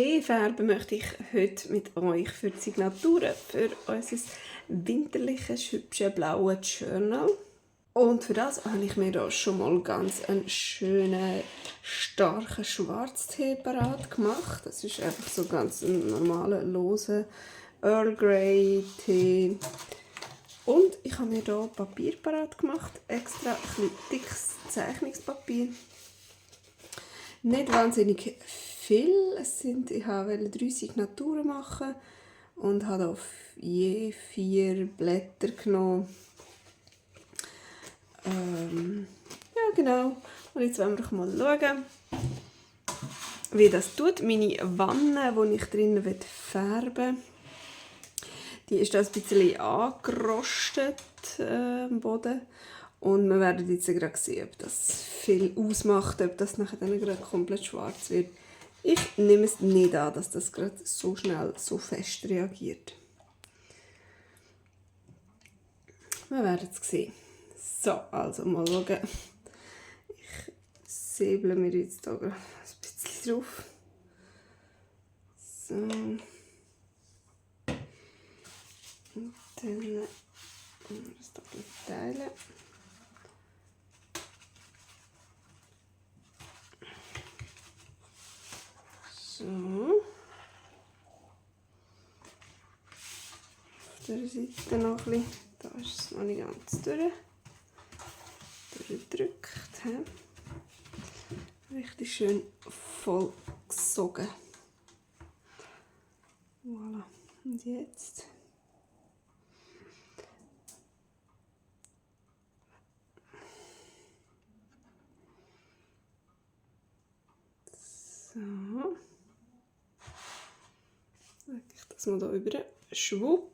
Tee färben möchte ich heute mit euch für die Signaturen für unser winterliches, hübsches, blaues Journal. Und für das habe ich mir da schon mal ganz einen schönen, starken Schwarztee parat gemacht. Das ist einfach so ganz ein normaler, loser Earl Grey Tee. Und ich habe mir hier Papier parat gemacht, extra ein bisschen dickes Zeichnungspapier. Nicht wahnsinnig viel, ich wollte 3 Signaturen machen und habe auf je 4 Blätter genommen. Ja genau, und jetzt wollen wir mal schauen, wie das tut. Meine Wanne, die ich drinnen färben will, die ist da ein bisschen angerostet am Boden. Und wir werden jetzt gerade sehen, ob das viel ausmacht, ob das nachher dann gerade komplett schwarz wird. Ich nehme es nicht an, dass das gerade so schnell, so fest reagiert. Wir werden es sehen. So, also mal schauen. Ich säble mir jetzt hier ein bisschen drauf. So. Und dann das hier teilen. So. Auf der Seite noch ein bisschen. Da ist es noch nicht ganz durchgedrückt. Richtig schön voll gesogen. Voilà. Und jetzt. So. Lege ich das mal hier über. Schwupp.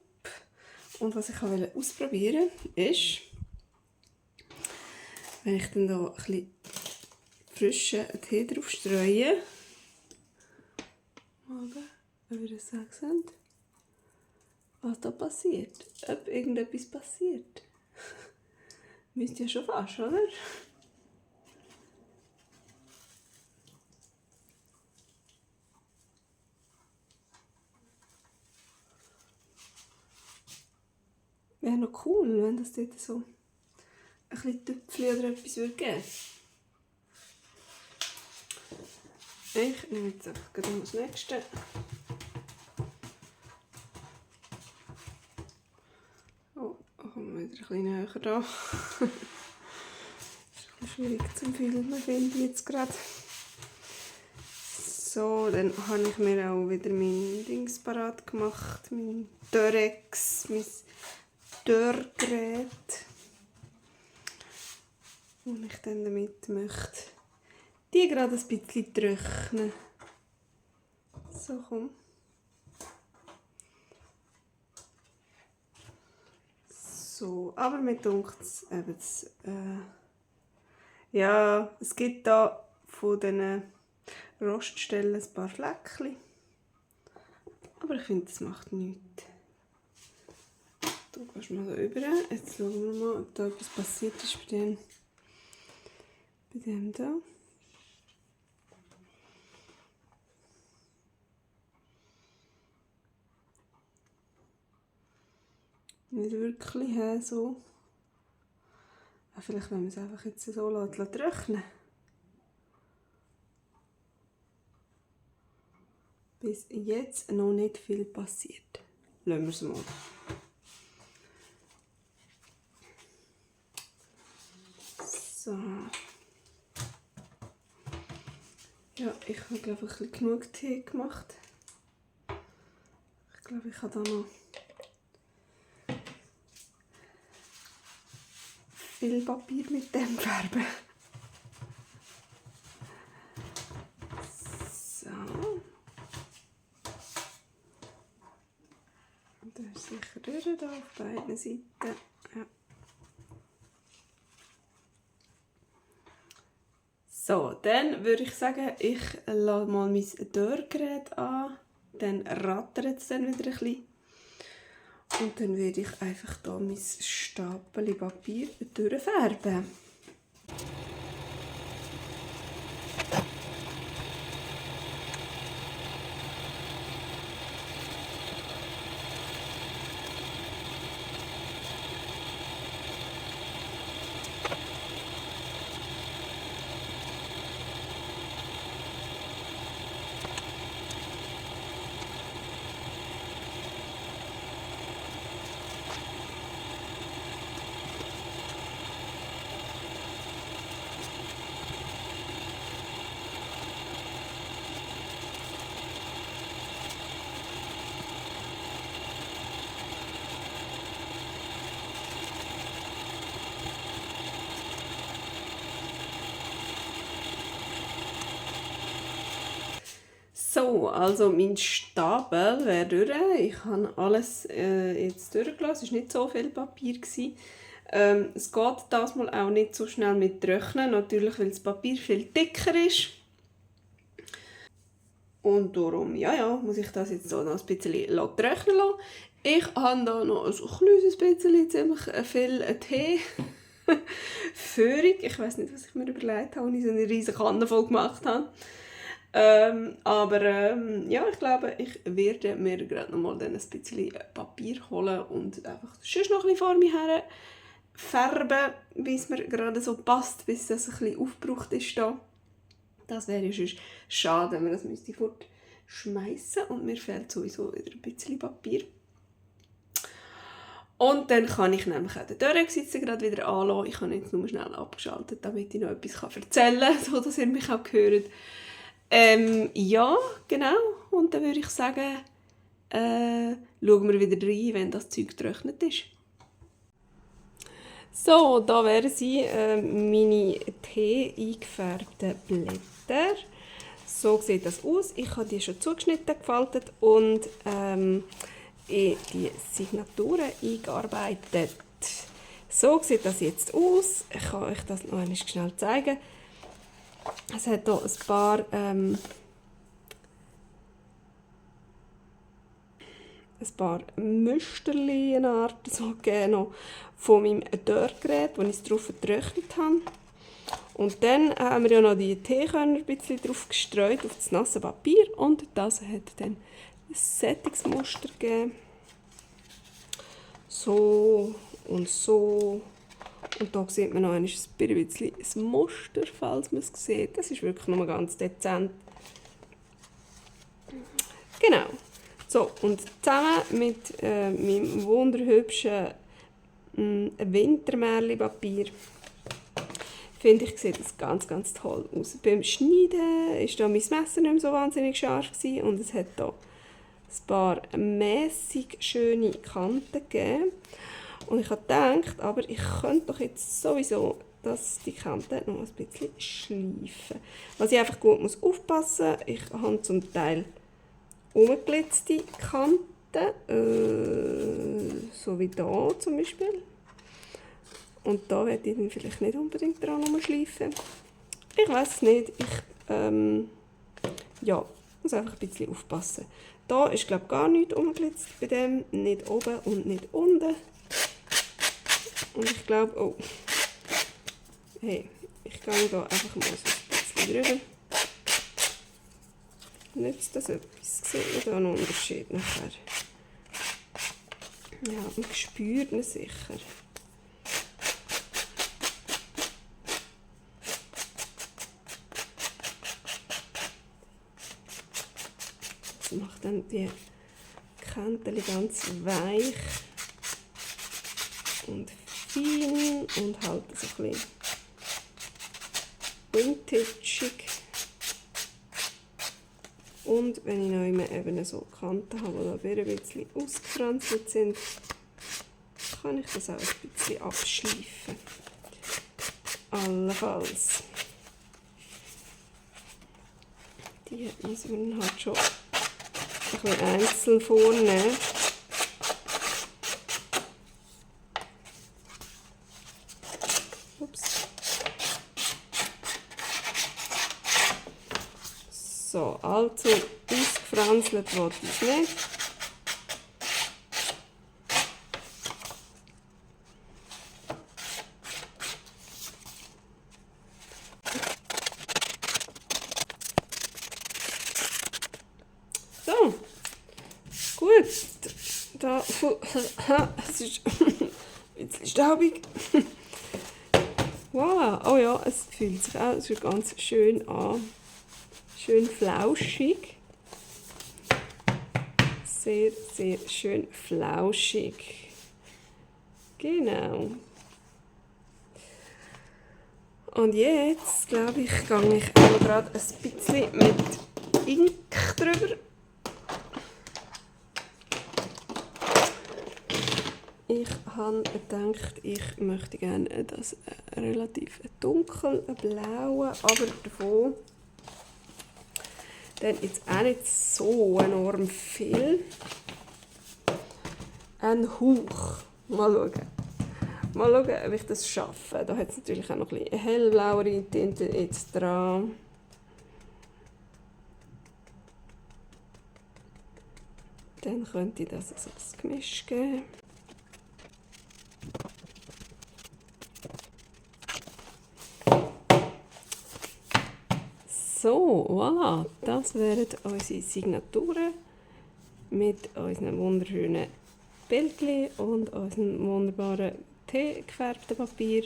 Und was ich ausprobieren wollte, ist, wenn ich dann hier ein bisschen frischen Tee drauf streue, mal schauen, ob ihr das auch seht, was da passiert. Ob irgendetwas passiert. Müsst ja schon fast, oder? Wäre noch cool, wenn das dort so ein bisschen Tüpfchen oder etwas geben würde. Ich nehme jetzt einfach gerade das nächste. Oh, kommen wir wieder ein bisschen näher da. Das ist ein bisschen schwierig zum Filmen, finde ich jetzt gerade. So, dann habe ich mir auch wieder mein Dings parat gemacht, mein Dörrex, mein Dörrgerät, und ich dann damit möchte die gerade ein bisschen trocknen. So, komm. So, aber mir dunkt es eben, ja, es gibt da von diesen Roststellen ein paar Fleckchen, aber ich finde, das macht nichts. Du gehst mal da rüber. Jetzt schauen wir mal, ob da etwas passiert ist bei dem da. Nicht wirklich so. Vielleicht, wenn wir es einfach jetzt so trocknen. Bis jetzt noch nicht viel passiert. Lassen wir es mal. So. Ja, ich habe glaube ich ein bisschen genug Tee gemacht. Ich glaube, ich habe da noch viel Papier mit dem färben. So. Und da ist sicher durch da auf beiden Seiten. Ja. So, dann würde ich sagen, ich lasse mal mein Dörrgerät an. Dann rattert es dann wieder ein bisschen. Und dann werde ich einfach hier mein Stapel Papier durchfärben. So, also mein Stapel wäre durch. Ich habe alles jetzt durchgelassen. Es war nicht so viel Papier. Es geht das mal auch nicht so schnell mit Trocknen, natürlich, weil das Papier viel dicker ist. Und darum, ja, muss ich das jetzt so noch ein bisschen trocknen lassen. Ich habe da noch ein kleines bisschen, ziemlich viel Tee. Führung. Ich weiß nicht, was ich mir überlegt habe, als ich so eine riesige Kanne voll gemacht habe. Ja, ich glaube, ich werde mir gerade noch mal ein bisschen Papier holen und einfach sonst noch ein bisschen vor mir her färben, wie es mir gerade so passt, bis das ein bisschen aufgebraucht ist da. Das wäre sonst schade, wenn man das fortschmeißen müsste. Und mir fehlt sowieso wieder ein bisschen Papier. Und dann kann ich nämlich auch den Dörregsitz gerade wieder anlassen. Ich habe jetzt nur schnell abgeschaltet, damit ich noch etwas erzählen kann, sodass ihr mich auch hört. Ja, genau. Und dann würde ich sagen, schauen wir wieder rein, wenn das Zeug getrocknet ist. So, da wären sie, meine Tee eingefärbten Blätter. So sieht das aus. Ich habe die schon zugeschnitten, gefaltet und in die Signaturen eingearbeitet. So sieht das jetzt aus. Ich kann euch das noch einmal schnell zeigen. Es hat hier ein paar Müsterchen, eine Art, so gegeben, von meinem Dörrgerät, wo ich es drauf getrocknet habe. Und dann haben wir ja noch die Teekörner ein bisschen drauf gestreut, auf das nasse Papier. Und das hat dann ein Sättigungsmuster gegeben. So und so. Und hier sieht man noch ein bisschen das Muster, falls man es sieht. Das ist wirklich noch mal ganz dezent. Genau. So, und zusammen mit meinem wunderhübschen Wintermärli-Papier finde ich, sieht das ganz, ganz toll aus. Beim Schneiden war da mein Messer nicht mehr so wahnsinnig scharf gewesen, und es hat hier ein paar mäßig schöne Kanten gegeben. Und ich habe gedacht, aber ich könnte doch jetzt sowieso die Kanten noch ein bisschen schleifen. Was ich einfach gut aufpassen muss, ich habe zum Teil umgeglitzte Kanten, so wie hier zum Beispiel. Und da werde ich dann vielleicht nicht unbedingt dran schleifen. Ich weiß es nicht. Ich muss einfach ein bisschen aufpassen. Da ist, glaube ich, gar nichts umgeglitzt bei dem. Nicht oben und nicht unten. Und ich glaube, oh, hey, ich gehe da einfach mal so ein bisschen drüber. Nützt das etwas? Sieht man da einen Unterschied nachher? Ja, man spürt ihn sicher. Das macht dann die Kanten ganz weich und fein und halt so ein bisschen vintageig. Und wenn ich noch immer eben so Kanten habe, die ein bisschen ausgefranst sind, kann ich das auch ein bisschen abschleifen. Allenfalls. Die muss man halt schon ein bisschen einzeln vornehmen. Ups. So, allzu ausgefranselt will ich es nicht. So, gut. Da, es ist ein bisschen staubig. Voilà. Oh ja, es fühlt sich auch ganz schön an. Schön flauschig. Sehr, sehr schön flauschig. Genau. Und jetzt, glaube ich, gehe ich auch gerade ein bisschen mit Ink drüber. Ich habe gedacht, ich möchte gerne das relativ dunkel blaue, aber davon Dann jetzt auch nicht so enorm viel. Ein Hauch. Mal schauen. Mal schauen, ob ich das schaffe. Da hat es natürlich auch noch ein bisschen hellblauere Tinte jetzt dran. Dann könnte ich das also das Gemisch geben. So, voilà, das wären unsere Signaturen mit unseren wunderschönen Bildchen und unserem wunderbaren teegefärbten Papier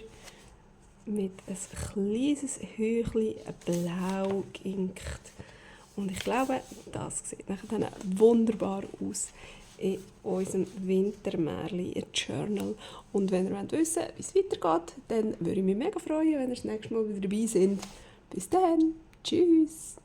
mit ein kleines Häufchen blau geinkt. Und ich glaube, das sieht dann wunderbar aus in unserem Wintermärchen-Journal. Und wenn ihr wissen wollt, wie es weitergeht, dann würde ich mich mega freuen, wenn ihr das nächste Mal wieder dabei seid. Bis dann, tschüss!